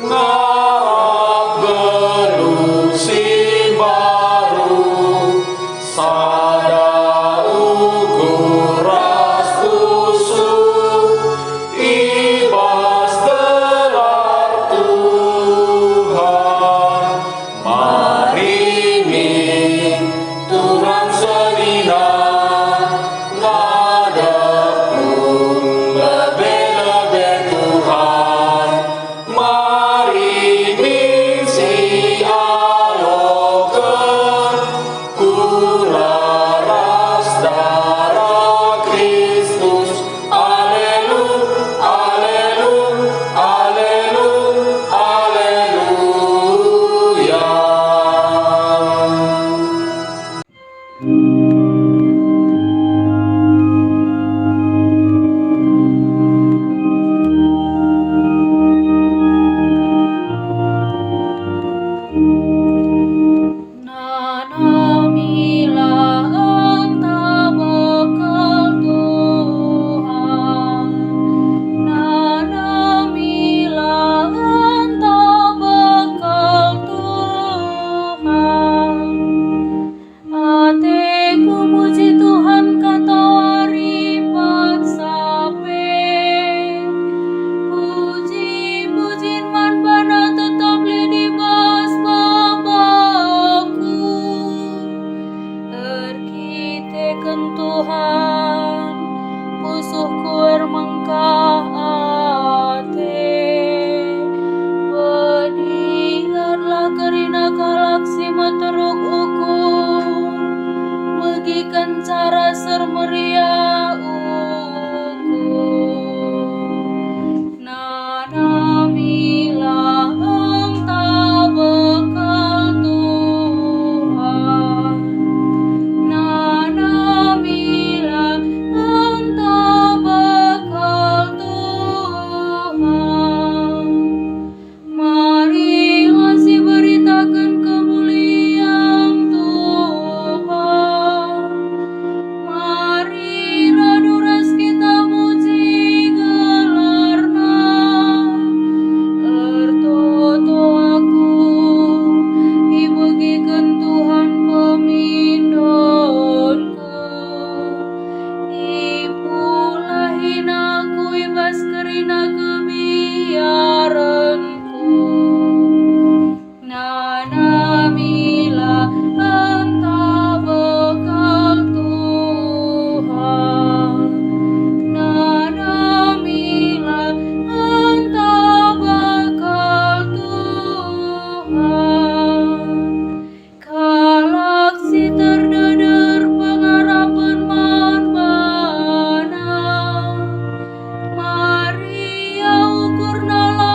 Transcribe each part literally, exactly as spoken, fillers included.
Ngarap geluh si mbaru, sada ukur ras pusuh i bas gelar Tuhan. Mari min turang senina, ngadep lebe-lebe Tuhan. Mari min sialoken kula ras darah Kristus. Aleluya, aleluya, aleluya. Nanamilah enta bekal Tuhan, nanamilah enta bekal Tuhan. Ateku muji Tuhan katawari paksa pe. Puji-pujin man baNa tetap lit i bas babaku. Erkiteken Tuhan, pusuhku ermengkah ate. Pediatlah kerina kalak si meteruk ukur, megiken cara si ermeriah ukur. Nanamilah enta bekal Tuhan, nanamilah enta bekal Tuhan. Marilah siberitaken kemulian Tuhan. Mari radu ras kita muji gelarNa. Ertoto aku, ibegiken Tuhan pemindonku. Ipulahin aku i bas kerina kebiarenku. Nanamilah enta bekal Tuhan. Nanamilah enta bekal Tuhan. Kalak si terdeder pengarapen man baNa, Maria ukurna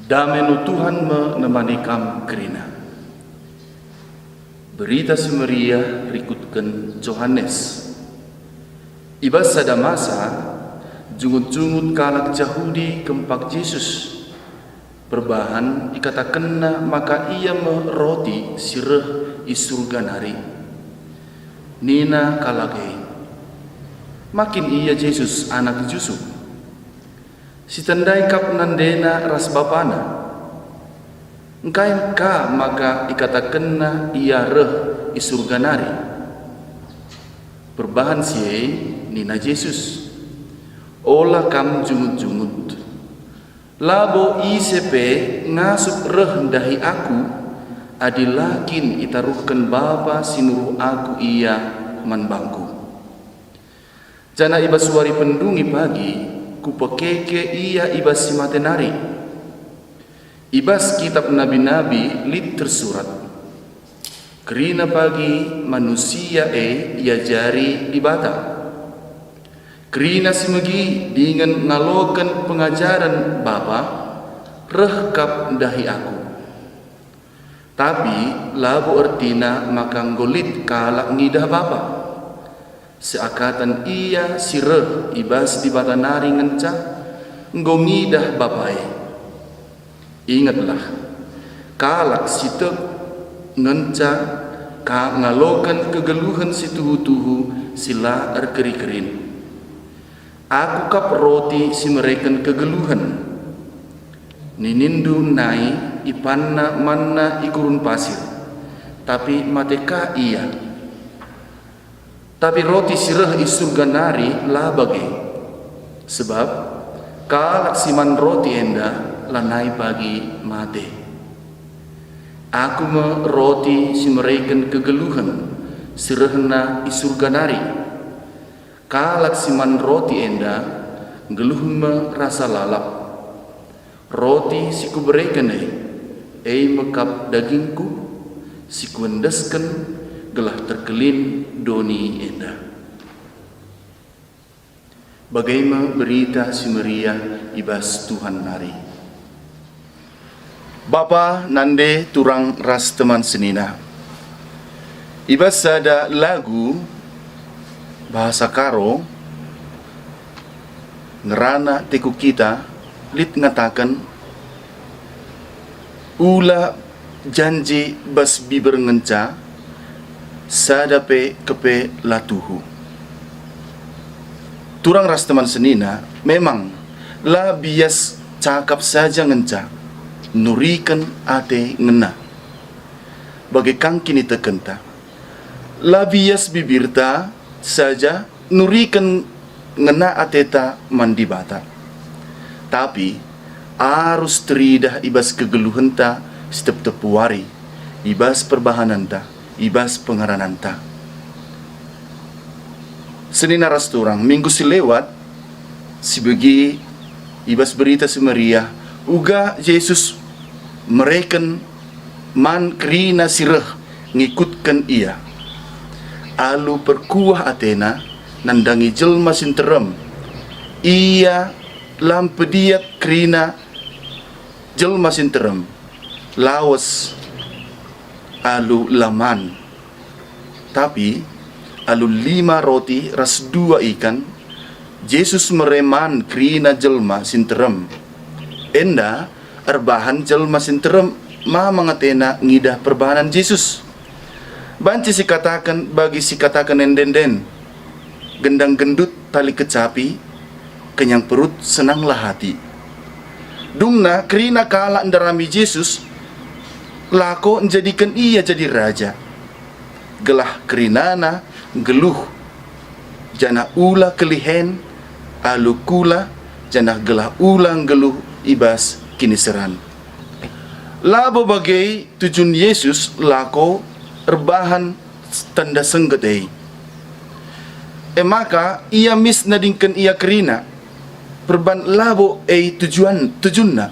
Dame nu Tuhan me nemani kam kerina. Berita Si Meriah rikutken Johanes. I bas sada masa, jungut-jungut kalak Jahudi kempak Jesus. Perbahan ikatakenna maka ia me roti si reh i Surga nari. Nina kalak e, "Ma kin ia Jesus anak Jusup? Sitendai kap nandena ras bapana. Engkai ka maka ikatakenna ia reh i Surga nari?" Perbahan si e nina Jesus, "Ola kam jungut-jungut. Labo ise pe ngasup reh ndahi Aku, adi la kin itaruhken Bapa si nuruh Aku ia man bangKu. Janah i bas wari pendungi pagi Kupekeke ia i bas si mate nari. I bas Kitap Nabi-nabi lit tersurat, 'Kerina pagi manusia e iajari Dibata.' Kerina si megi dingen ngaloken pengajaren Bapa reh kap ndahi Aku. Tapi labo ertina maka enggo lit kalak ngidah Bapa. Seakatan ia si reh i bas Dibata nari ngenca enggo ngidah Bapa e. Ingetlah, kalak si tek ngenca ka ngaloken kegeluhen si tuhu-tuhu si la erkeri-kerin. Aku kap roti si mereken kegeluhen. Ninindu nai ipanna manna i gurun pasir, tapi mate ka ia. Tapi roti si reh i Surga nari la bage, sebab kalak si man roti enda lanai pagi mate. Aku me roti si mereken kegeluhen si rehna i Surga nari. Kalak si man roti enda nggeluh me rasa lalap. Roti si Kubereken e, e me kap dagingKu, si Kuendesken gelah terkelin doni enda." Bage me Berita Si Meriah i bas Tuhan nari. Bapa, nande, turang ras teman senina. I bas sada lagu bahasa Karo, ngerana Teku Kita, lit ngataken, "Ula janji bas biber ngenca, sada pe kepe la tuhu." Turang ras teman senina, memang la bias cakap saja ngenca, nuriken ate ngena. Bage kang kinitekenta. La bias bibirta saja nuriken ngena ateta man Dibata. Tapi arus teridah i bas kegeluhenta si tep-tep wari, i bas perbahanenta, i bas pengerananta. Senina ras turang, minggu si lewat, sibegi i bas Berita Si Meriah, uga Jesus mereken man kerina si reh ngikutken Ia. Alu perkuah atena nandangi jelma si nterem, Ia la mpediat kerina jelma si nterem, lawes alu la man. Tapi alu lima roti ras dua ikan, Jesus mere man kerina jelma si nterem. Enda erbahan jelma si nterem mamang atena ngidah perbahanen Jesus. Banci sikataken bagi sikataken ende-enden, gendang gendut tali kecapi, kenyang perut senanglah hati. Dungna kerina kalak ndarami Jesus, lako njadiken Ia jadi raja, gelah kerinana nggeluh, janah ula kelihen alu kula, janah gelah ula nggeluh i bas kiniseran. Labo bage tujun Jesus lako erbahan tanda sengget e. E maka ia mis nadingken ia kerina, perban labo e tujuan, tujunna.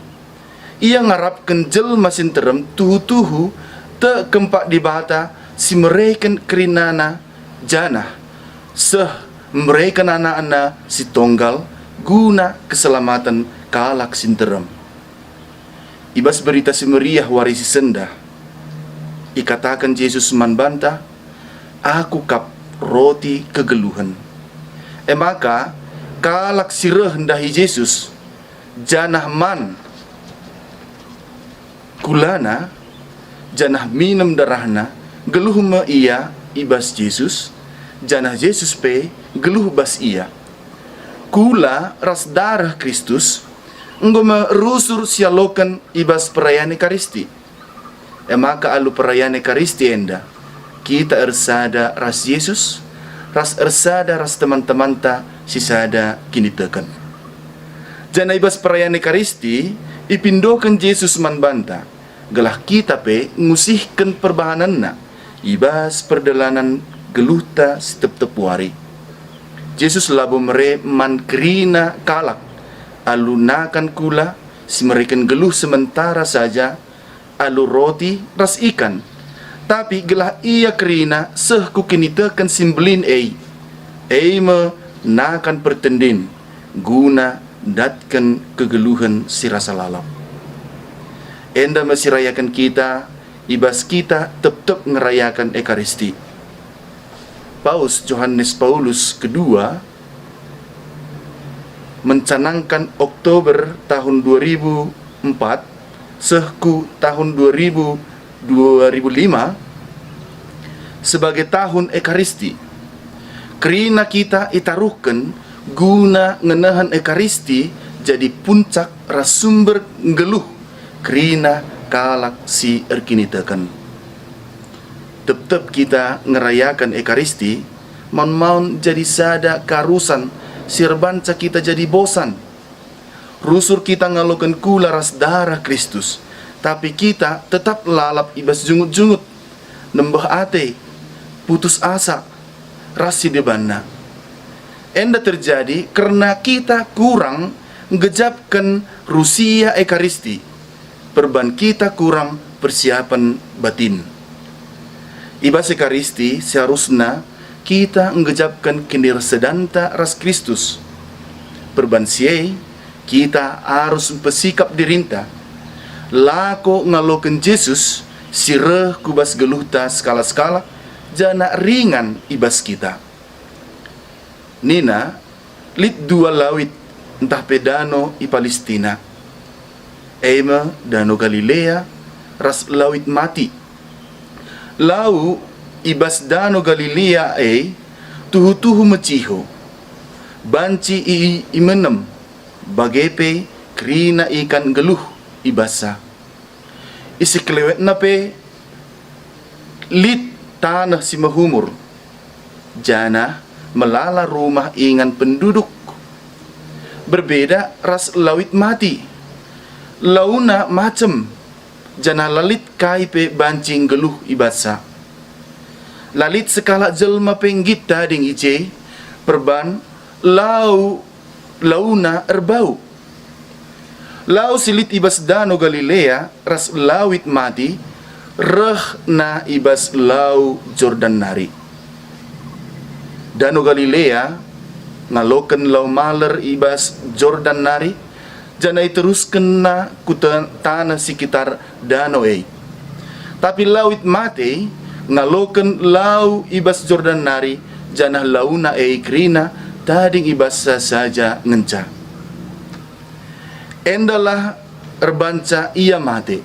Ia ngarapken jelma si nterem tuhu-tuhu tek kempak Dibata si mereken kerinana janah seh mereken anakna si tonggal guna keselamaten kalak si nterem. I bas Berita Si Meriah wari si sendah, ikataken Jesus man banta, "Aku kap roti kegeluhen." E maka, kalak si reh ndahi Jesus, janah man kulana, janah minem darahna, geluh me ia i bas Jesus, janah Jesus pe geluh bas ia. Kula ras dareh Kristus enggo me rusur sialoken i bas perayan Ekaristi. E maka alu perayan Ekaristi enda, kita ersada ras Jesus, ras ersada ras teman-temanta si sada kiniteken. Janah i bas perayan Ekaristi, ipindoken Jesus man banta, gelah kita pe ngusihken perbahanenNa i bas perdalanen geluhta si tep-tep wari. Jesus labo mere man kerina kalak alu nakan kula si mereken geluh sementara saja alu roti ras ikan, tapi gelah ia kerina seh ku kiniteken si mbelin e, e me nakan pertendin, guna ndatken kegeluhen si rasa lalap. Enda me si rayaken kita, i bas kita tep-tep ngerayaken Ekaristi. Paus Johanes Paulus kedua mencanangkan Oktober tahun dua ribu empat seh ku tahun dua ribu, dua ribu lima sebagai tahun Ekaristi. Kerina kita itaruhken guna ngenehen Ekaristi jadi puncak ras sumber nggeluh kerina kalak si erkiniteken. Tep-tep kita ngerayaken Ekaristi, maun-maun jadi sada kearusen si erbanca kita jadi bosan. Rusur kita ngaloken kula ras dareh Kristus, tapi kita tetap lalap i bas jungut-jungut, nembeh ate, putus asa, ras si debanna. Enda terjadi kerna kita kurang nggejapken rusia Ekaristi, perban kita kurang persiapen batin. I bas Ekaristi seharusna kita nggejapken kinirasedanta ras Kristus. Perban si e, kita arus mpesikap dirinta, lako ngaloken Jesus si reh ku bas geluhta sekalak-sekalak, janah ringan i bas kita. Nina, lit dua lawit ntah pe dano i Palestina, e me Dano Galilea ras Lawit Mati. Lau i bas Dano Galilea e tuhu-tuhu meciho, banci i-, imenem, bage pe kerina ikan nggeluh i bassa. I sekelewetna pe lit taneh si mehumur, janah melala rumah ingan penduduk. Berbeda ras Lawit Mati, launa macem, janah la lit kai pe banci nggeluh i bassa. La lit sekalak jelma pe nggit tading i je, perban lau launa erbau. Lau si lit i bas Dano Galilea ras Lawit Mati rehna i bas Lau Jordan nari. Dano Galilea ngaloken lau maler i bas Jordan nari, janah iteruskenna ku te-, taneh sekitar dano e. Tapi Lawit Mati ngaloken lau i bas Jordan nari, janah launa e kerina tading i bassa saja ngenca. Endalah erbanca ia mate.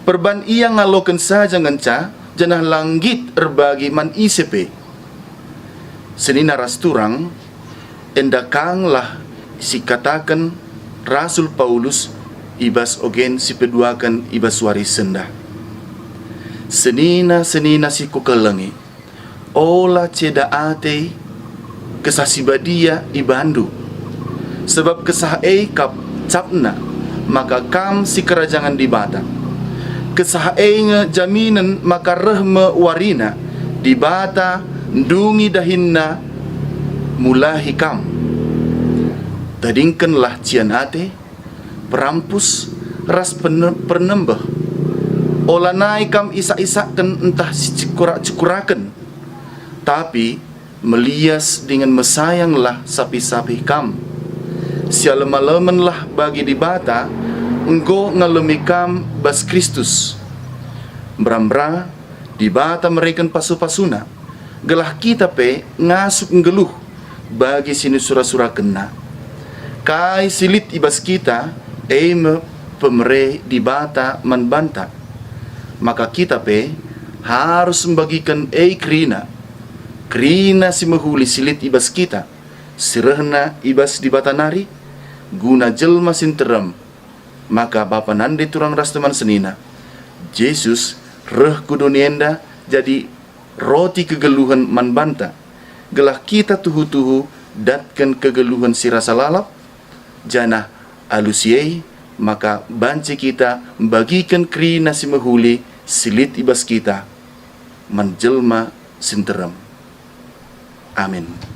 Perban ia ngaloken saja ngenca, janah la nggit erbagi man ise pe. Senina ras turang, enda kanglah sikataken Rasul Paulus i bas ogen si peduaken i bas wari sendah. Senina-senina si kukelengi, ola ceda ate Kesah Si Badia ibandu, sabap Kesah e kap capna maka kam sikerajangen Dibata. Kesah e nge jaminen maka reh me warina Dibata ndungi dahinNa mulahi kam. Tadingkenlah cian ate, perampus, ras pene-, pernembeh. Olanai kam isak-isakken ntah sicekurak-cekuraken, tapi melias dingen mesayanglah sapih-sapih kam. Sialem-alemenlah bagi Dibata enggo ngalemi kam bas Kristus. Mbera-mbera Dibata mereken pasu-pasuNa, gelah kita pe ngasup nggeluh bagi si nisura-surakenNa. Kai si lit i bas kita, e me pemere Dibata man banta. Maka kita pe arus mbagiken e kerina, kerina si mehuli si lit i bas kita, si rehna i bas Dibata nari, guna jelma si nterem, maka bapa nande turang ras teman senina. Jesus reh ku doni enda jadi roti kegeluhen man banta, gelah kita tuhu-tuhu datken kegeluhen si rasa lalap, janah alu si e maka banci kita mbagiken kerina si mehuli si lit i bas kita man jelma si nterem. Amin.